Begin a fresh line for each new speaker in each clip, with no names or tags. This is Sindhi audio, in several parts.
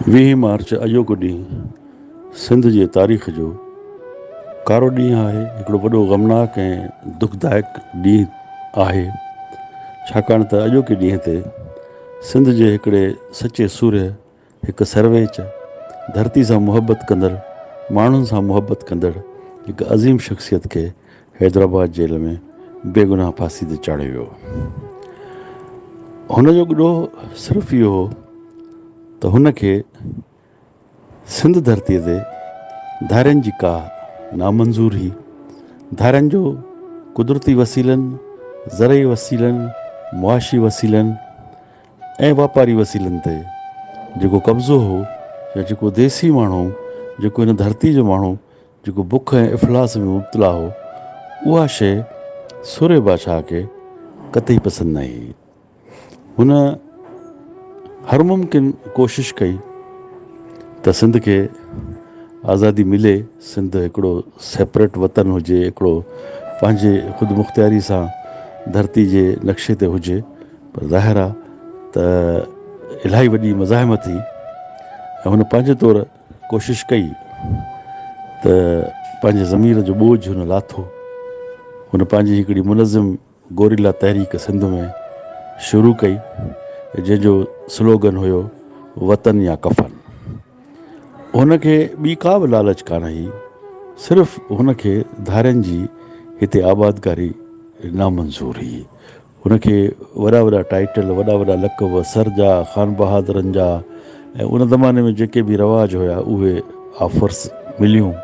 ويهين مارچ اڄوڪو ڏينهن سنڌ جي تاريخ جو ڪارو ڏينهن آهي هڪڙو وڏو غمناڪ ۽ دکدائڪ ڏينهن آهي ڇاڪاڻ ته اڄوڪي ڏينهن تي سنڌ جي هڪڙي سچي سورهيه هڪ سرويچ، ڌرتي سان محبت ڪندڙ، ماڻهن سان محبت ڪندڙ هڪ عظيم شخصيت کي حيدرآباد جيل ۾ بيگناهه ڦاسي تي چاڙهيو ويو. هن جو ڏوهه صرف اهو هو ته هن کي سنڌ ڌرتي تي ڌارين جي ڪاهه نامنظور هئي. ڌارين جو قدرتي وسيلن، زرعي وسيلن، معاشي وسيلن، ۽ واپاري وسيلن تي جيڪو قبضو هو يا جيڪو ديسي ماڻهو جيڪو هن ڌرتي جو ماڻهو جيڪو بک ۽ افلاس ۾ مبتلا هو اها شيء سورهيه بادشاهه کي قطعي پسند نه هئي. هن هر ممڪن ڪوشش ڪئي ته سنڌ کي آزادي ملي، سنڌ هڪڙو سيپريٽ وطن هجي، هڪڙو پنهنجي خودمختياري سان ڌرتي جي نقشي تي هجي. پر ظاهر آ ته الاهي وڏي مزاحمت ٿي ۽ هن پنهنجي طور ڪوشش ڪئي ته پنهنجي ضمير جو ٻوجهه هن لاٿو. هن پنهنجي هڪڙي منظم گوريلا تحريڪ سنڌ ۾ شروع ڪئي جنهن جو سلوگن هيو وطن يا ڪفن. هن کي ٻي ڪا به لالچ ڪانه هئي صرف هن کي ڌارين جي هتي آبادڪاري نامنظور هئي. هن کي وڏا وڏا ٽائيٽل، وڏا وڏا لقب، سر جا، خان بهادرن جا ۽ ان زماني ۾ جيڪي به رواج هيا اهي آفرس مليون.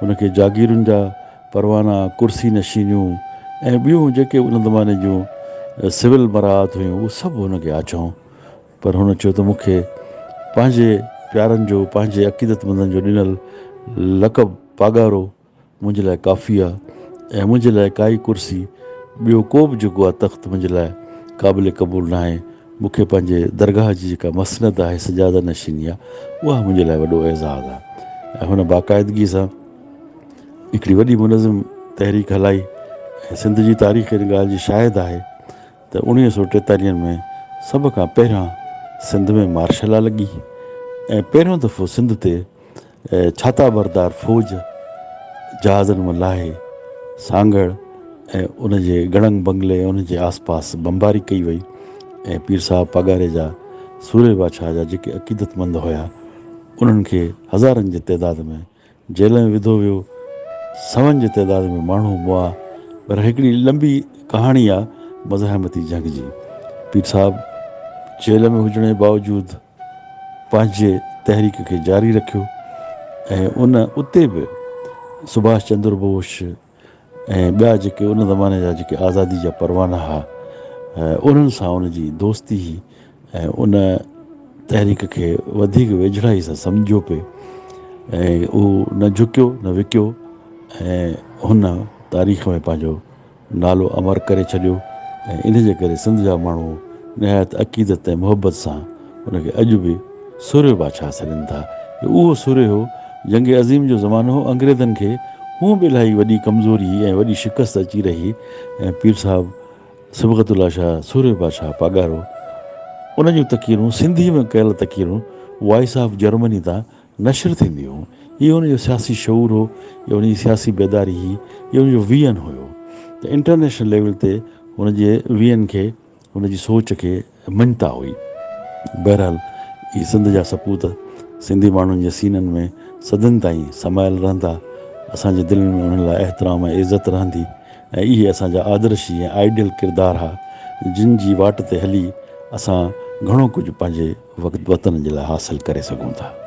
هن کي جاگيرن جا پروانا، ڪرسي نشينيون ۽ ٻيون جيڪي ان زماني جون سول مراعات هيون اهي سڀ هن کي آڇيون. پر هن چيو ته مون کي پنهنجي پيارن جو، پنهنجي عقيدتمندن جو ڏنل لقب پاڳارو منهنجي لاء ڪافي آ ۽ منهنجي لاء ڪائي ڪرسي ٻيو ڪو به جيڪو آ تخت منهنجي لاء قابل قبول ناهي مون کي پنهنجي درگاهه جي جيڪا مسند آهي سجاده نشيني آ اها منهنجي لاء وڏو اعزاز آ ۽ هن باقاعدگي سان هڪڙي وڏي منظم تحريڪ هلائي ۽ سنڌ جي تاريخ ان ڳالهه جي شاهد آهي ته اوڻيهه سو ٽيتاليهن ۾ سڀ کان پهريان سنڌ ۾ مارشل لا لڳي ۽ پهريون دفعو سنڌ تي ڇاتا بردار فوج جهازن مان لاهي سانگهڙ ۽ ان جي گڙنگ بنگلي ۽ ان جي آس پاس بمباري ڪئي وئي ۽ پير صاحب پاڳاري جا سورهيه بادشاهه جا جيڪي عقيدتمند هيا انهن کي هزارن جي تعداد ۾ جيل ۾ وڌو ويو سون جي تعداد ۾ ماڻهو مئا پر هڪڙي لنبي ڪهاڻي آ مزاحمتي جنگ جي پير صاحب جيل ۾ هجڻ جي باوجود پنهنجي تحريڪ کي جاري رکيو ۽ ان اتي به سڀاش چندر بوش ۽ ٻيا جيڪي ان زماني جا جيڪي آزادي جا پروانا ها انهن سان ان جي دوستي هئي ۽ ان تحريڪ کي وڌيڪ ويجهڙائي سان سمجهيو پئي ۽ هو نه جهڪيو نه وڪيو ۽ هن تاريخ ۾ پنهنجو نالو امر ڪري ڇڏيو ۽ ان جي ڪري سنڌ جا ماڻهو نهايت عقيدت ۽ محبت سان ان کي اڄ به سورهيه بادشاهه سڏين ٿا. جو اهو سورهيه هو، جنگ عظيم جو زمانو هو، انگريزن کي هونء به الاهي وڏي ڪمزوري هئي ۽ وڏي شڪست اچي رهي ۽ پير صاحب صبغت الله شاهه سورهيه بادشاهه پاڳارو ان جون تقريرون سنڌي ۾ ڪيل تقريرون وائس آف جرمني تان نشر ٿينديون هيون. هي هن جو سياسي شعور هو، هي هن جي سياسي بيداري هئي، هي هن جو ويئن هيو ته انٽرنيشنل ليول تي هن جي ويئن کي، هن جي سوچ کي مڃتا هئي. بهرحال اهي سنڌ جا سپوت سنڌي ماڻهن جي سينن ۾ صدين تائين سمايل رهندا، اسان جي دلين ۾ انهن لاء احترام ۽ عزت رهندي ۽ اهي اسان جا آدرشي ۽ آئيڊيل ڪردار ها، جن جي واٽ تي هلي اسان گهڻو ڪجهه پنهنجي وطن جي لاء حاصل ڪري سگهون ٿا.